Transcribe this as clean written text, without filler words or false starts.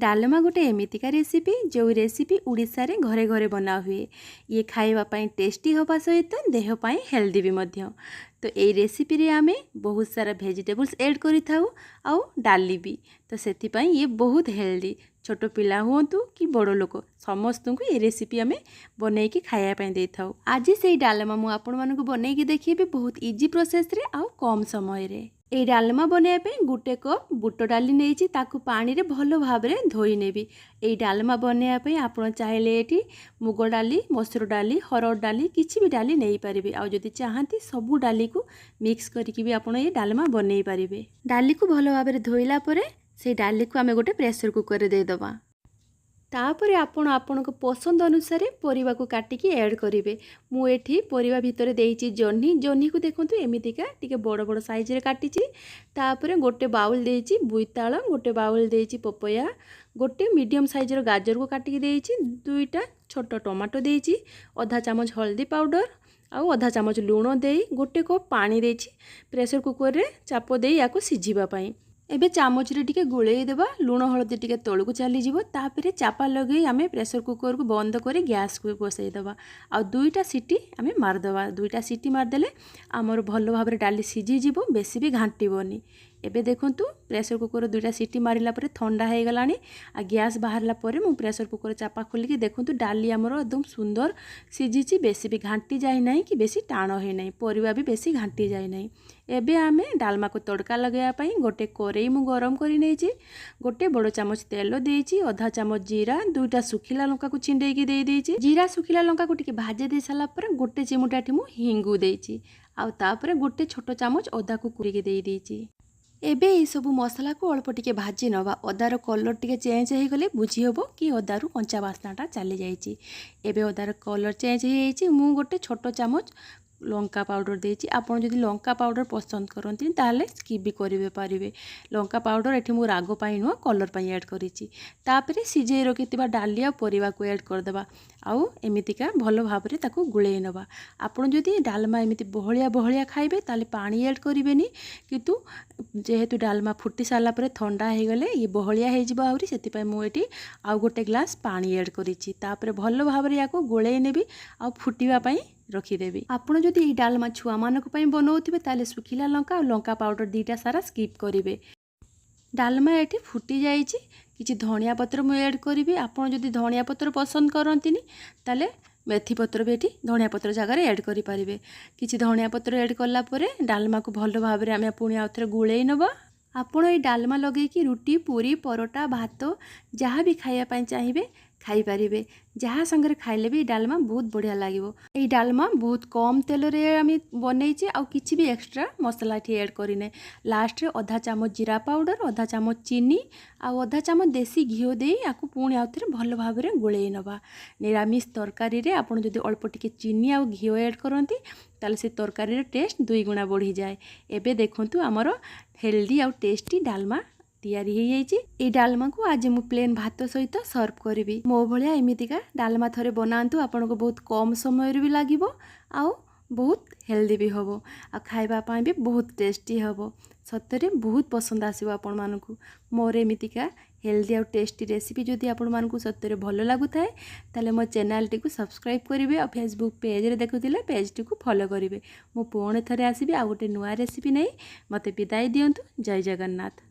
ଡାଲମା ଗୋଟେ ଏମିତିକା ରେସିପି, ଯେଉଁ ରେସିପି ଓଡ଼ିଶାରେ ଘରେ ଘରେ ବନା ହୁଏ। ଇଏ ଖାଇବା ପାଇଁ ଟେଷ୍ଟି ହେବା ସହିତ ଦେହ ପାଇଁ ହେଲ୍ଦି ବି ମଧ୍ୟ। ତ ଏଇ ରେସିପିରେ ଆମେ ବହୁତ ସାରା ଭେଜିଟେବୁଲ୍ସ ଏଡ଼୍ କରିଥାଉ ଆଉ ଡାଲି ବି, ତ ସେଥିପାଇଁ ଇଏ ବହୁତ ହେଲ୍ଦି। ଛୋଟ ପିଲା ହୁଅନ୍ତୁ କି ବଡ଼ ଲୋକ, ସମସ୍ତଙ୍କୁ ଏ ରେସିପି ଆମେ ବନେଇକି ଖାଇବା ପାଇଁ ଦେଇଥାଉ। ଆଜି ସେଇ ଡାଲମା ମୁଁ ଆପଣମାନଙ୍କୁ ବନେଇକି ଦେଖେଇବି, ବହୁତ ଇଜି ପ୍ରୋସେସ୍ରେ ଆଉ କମ୍ ସମୟରେ। ଏଇ ଡାଲମା ବନେଇବା ପାଇଁ ଗୋଟେ କପ୍ ବୁଟ ଡାଲି ନେଇଛି, ତାକୁ ପାଣିରେ ଭଲ ଭାବରେ ଧୋଇ ନେବି। ଏଇ ଡାଲମା ବନେଇବା ପାଇଁ ଆପଣ ଚାହିଁଲେ ଏଠି ମୁଗ ଡାଲି, ମସୁର ଡାଲି, ହରଡ଼ ଡାଲି, କିଛି ବି ଡାଲି ନେଇପାରିବେ। ଆଉ ଯଦି ଚାହାନ୍ତି, ସବୁ ଡାଲିକୁ ମିକ୍ସ କରିକି ବି ଆପଣ ଏଇ ଡାଲମା ବନେଇ ପାରିବେ। ଡାଲିକୁ ଭଲ ଭାବରେ ଧୋଇଲା ପରେ ସେଇ ଡାଲିକୁ ଆମେ ଗୋଟେ ପ୍ରେସର କୁକରରେ ଦେଇଦେବା। ତାପରେ ଆପଣ ଆପଣଙ୍କ ପସନ୍ଦ ଅନୁସାରେ ପରିବାକୁ କାଟିକି ଆଡ଼୍ କରିବେ। ମୁଁ ଏଠି ପରିବା ଭିତରେ ଦେଇଛି ଜହ୍ନି। ଜହ୍ନିକୁ ଦେଖନ୍ତୁ, ଏମିତିକା ଟିକେ ବଡ଼ ବଡ଼ ସାଇଜ୍ରେ କାଟିଛି। ତାପରେ ଗୋଟେ ବାଉଲ୍ ଦେଇଛି ବୋଇତାଳ, ଗୋଟେ ବାଉଲ୍ ଦେଇଛି ପପୟା, ଗୋଟେ ମିଡ଼ିୟମ୍ ସାଇଜ୍ର ଗାଜରକୁ କାଟିକି ଦେଇଛି, 2ଟା ଛୋଟ ଟମାଟୋ ଦେଇଛି। ଅଧା ଚାମଚ ହଳଦୀ ପାଉଡ଼ର ଆଉ ଅଧା ଚାମଚ ଲୁଣ ଦେଇ ଗୋଟେ କପ୍ ପାଣି ଦେଇଛି ପ୍ରେସର କୁକରରେ ଚାପ ଦେଇ ୟାକୁ ସିଝିବା ପାଇଁ। ଏବେ ଚାମଚରେ ଟିକେ ଗୋଳେଇ ଦେବା, ଲୁଣ ହଳଦୀ ଟିକେ ତଳକୁ ଚାଲିଯିବ। ତାପରେ ଚାପା ଲଗେଇ ଆମେ ପ୍ରେସର କୁକରକୁ ବନ୍ଦ କରି ଗ୍ୟାସ୍କୁ ବସେଇ ଦେବା ଆଉ 2ଟା ସିଟି ଆମେ ମାରିଦେବା। 2ଟା ସିଟି ମାରିଦେଲେ ଆମର ଭଲ ଭାବରେ ଡାଲି ସିଝିଯିବ, ବେଶୀ ବି ଘାଣ୍ଟିବନି। ଏବେ ଦେଖନ୍ତୁ, ପ୍ରେସର କୁକର 2ଟା ସିଟି ମାରିଲା ପରେ ଥଣ୍ଡା ହେଇଗଲାଣି। ଆଉ ଗ୍ୟାସ୍ ବାହାରିଲା ପରେ ମୁଁ ପ୍ରେସର କୁକର ଚାପା ଖୋଲିକି ଦେଖନ୍ତୁ, ଡାଲି ଆମର ଏକଦମ ସୁନ୍ଦର ସିଝିଛି। ବେଶୀ ବି ଘାଣ୍ଟି ଯାଇନାହିଁ କି ବେଶୀ ଟାଣ ହୋଇନାହିଁ, ପରିବା ବି ବେଶୀ ଘାଣ୍ଟି ଯାଇନାହିଁ। ଏବେ ଆମେ ଡାଲମାକୁ ତଡ଼କା ଲଗାଇବା ପାଇଁ ଗୋଟେ କରେଇ ମୁଁ ଗରମ କରି ନେଇଛି। ଗୋଟେ ବଡ଼ ଚାମଚ ତେଲ ଦେଇଛି, ଅଧା ଚାମଚ ଜିରା, 2ଟା ଶୁଖିଲା ଲଙ୍କାକୁ ଛିଣ୍ଡେଇକି ଦେଇଦେଇଛି। ଜିରା ଶୁଖିଲା ଲଙ୍କାକୁ ଟିକେ ଭାଜି ଦେଇ ସାରିଲା ପରେ ଗୋଟେ ଚିମୁଟାଠି ମୁଁ ହିଙ୍ଗୁ ଦେଇଛି ଆଉ ତାପରେ ଗୋଟେ ଛୋଟ ଚାମଚ ଅଦାକୁ କୁରିକି ଦେଇଦେଇଛି। ଏବେ ଏଇସବୁ ମସଲାକୁ ଅଳ୍ପ ଟିକେ ଭାଜି ନେବା। ଅଦାର କଲର୍ ଟିକେ ଚେଞ୍ଜ ହେଇଗଲେ ବୁଝି ହେବ କି ଅଦାରୁ କଞ୍ଚା ବାସ୍ନାଟା ଚାଲିଯାଇଛି। ଏବେ ଅଦାର କଲର୍ ଚେଞ୍ଜ ହେଇଯାଇଛି। ମୁଁ ଗୋଟେ ଛୋଟ ଚାମଚ ଲଙ୍କା ପାଉଡ଼ର ଦେଇଛି। ଆପଣ ଯଦି ଲଙ୍କା ପାଉଡ଼ର ପସନ୍ଦ କରନ୍ତି, ତାହେଲେ ସ୍କିପ୍ ବି କରିବେ ପାରିବେ। ଲଙ୍କା ପାଉଡ଼ର ଏଠି ମୁଁ ରାଗ ପାଇଁ ନୁହଁ, କଲର୍ ପାଇଁ ଆଡ଼୍ କରିଛି। ତାପରେ ସିଝେଇ ରଖିଥିବା ଡାଲି ଆଉ ପରିବାକୁ ଆଡ଼୍ କରିଦେବା ଆଉ ଏମିତିକା ଭଲ ଭାବରେ ତାକୁ ଗୋଳେଇ ନେବା। ଆପଣ ଯଦି ଡାଲମା ଏମିତି ବହଳିଆ ବହଳିଆ ଖାଇବେ, ତାହେଲେ ପାଣି ଆଡ଼୍ କରିବେନି। କିନ୍ତୁ ଯେହେତୁ ଡାଲମା ଫୁଟି ସାରିଲା ପରେ ଥଣ୍ଡା ହେଇଗଲେ ଇଏ ବହଳିଆ ହେଇଯିବ ଆହୁରି, ସେଥିପାଇଁ ମୁଁ ଏଠି ଆଉ ଗୋଟେ ଗ୍ଲାସ୍ ପାଣି ଆଡ଼୍ କରିଛି। ତାପରେ ଭଲ ଭାବରେ ୟାକୁ ଗୋଳେଇ ନେବି ଆଉ ଫୁଟିବା ପାଇଁ ରଖିଦେବି। ଆପଣ ଯଦି ଏଇ ଡାଲମା ଛୁଆମାନଙ୍କ ପାଇଁ ବନଉଥିବେ, ତାହେଲେ ଶୁଖିଲା ଲଙ୍କା ଆଉ ଲଙ୍କା ପାଉଡ଼ର 2ଟା ସାରା ସ୍କିପ୍ କରିବେ। ଡାଲମା ଏଠି ଫୁଟି ଯାଇଛି। କିଛି ଧଣିଆ ପତ୍ର ମୁଁ ଆଡ଼୍ କରିବି। ଆପଣ ଯଦି ଧଣିଆ ପତ୍ର ପସନ୍ଦ କରନ୍ତିନି, ତାହେଲେ ମେଥି ପତ୍ର ବି ଏଠି ଧଣିଆ ପତ୍ର ଜାଗାରେ ଆଡ଼୍ କରିପାରିବେ। କିଛି ଧଣିଆ ପତ୍ର ଆଡ଼୍ କଲା ପରେ ଡାଲମାକୁ ଭଲ ଭାବରେ ଆମେ ପୁଣି ଆଉ ଥରେ ଗୋଳେଇ ନେବା। ଆପଣ ଏଇ ଡାଲମା ଲଗେଇକି ରୁଟି, ପୁରୀ, ପରଟା, ଭାତ ଯାହା ବି ଖାଇବା ପାଇଁ ଚାହିଁବେ ଖାଇପାରିବେ। ଯାହା ସାଙ୍ଗରେ ଖାଇଲେ ବି ଏଇ ଡାଲମା ବହୁତ ବଢ଼ିଆ ଲାଗିବ। ଏଇ ଡାଲମା ବହୁତ କମ୍ ତେଲରେ ଆମେ ବନେଇଛେ ଆଉ କିଛି ବି ଏକ୍ସଟ୍ରା ମସଲା ଏଠି ଆଡ଼୍ କରିନେ। ଲାଷ୍ଟରେ ଅଧା ଚାମଚ ଜିରା ପାଉଡ଼ର, ଅଧା ଚାମଚ ଚିନି ଆଉ ଅଧା ଚାମଚ ଦେଶୀ ଘିଅ ଦେଇ ୟାକୁ ପୁଣି ଆଉ ଥରେ ଭଲ ଭାବରେ ଗୋଳେଇ ନେବା। ନିରାମିଷ ତରକାରୀରେ ଆପଣ ଯଦି ଅଳ୍ପ ଟିକେ ଚିନି ଆଉ ଘିଅ ଆଡ଼୍ କରନ୍ତି, ତାହେଲେ ସେ ତରକାରୀର ଟେଷ୍ଟ ଦୁଇଗୁଣା ବଢ଼ିଯାଏ। ଏବେ ଦେଖନ୍ତୁ, ଆମର ହେଲ୍ଦି ଆଉ ଟେଷ୍ଟି ଡାଲମା ତିଆରି ହେଇଯାଇଛି। ଏଇ ଡାଲମାକୁ ଆଜି ମୁଁ ପ୍ଲେନ୍ ଭାତ ସହିତ ସର୍ଭ କରିବି। ମୋ ଭଳିଆ ଏମିତିକା ଡାଲମା ଥରେ ବନାନ୍ତୁ, ଆପଣଙ୍କୁ ବହୁତ କମ୍ ସମୟରେ ବି ଲାଗିବ ଆଉ ବହୁତ ହେଲ୍ଦି ବି ହେବ ଆଉ ଖାଇବା ପାଇଁ ବି ବହୁତ ଟେଷ୍ଟି ହେବ। ସତରେ ବହୁତ ପସନ୍ଦ ଆସିବ ଆପଣମାନଙ୍କୁ। ମୋର ଏମିତିକା ହେଲ୍ଦି ଆଉ ଟେଷ୍ଟି ରେସିପି ଯଦି ଆପଣମାନଙ୍କୁ ସତରେ ଭଲ ଲାଗୁଥାଏ, ତାହେଲେ ମୋ ଚ୍ୟାନେଲଟିକୁ ସବସ୍କ୍ରାଇବ୍ କରିବେ ଆଉ ଫେସବୁକ୍ ପେଜ୍ରେ ଦେଖୁଥିଲେ ପେଜ୍ଟିକୁ ଫଲୋ କରିବେ। ମୁଁ ପୁଣି ଥରେ ଆସିବି ଆଉ ଗୋଟେ ନୂଆ ରେସିପି ନେଇ। ମୋତେ ବିଦାୟ ଦିଅନ୍ତୁ। ଜୟ ଜଗନ୍ନାଥ।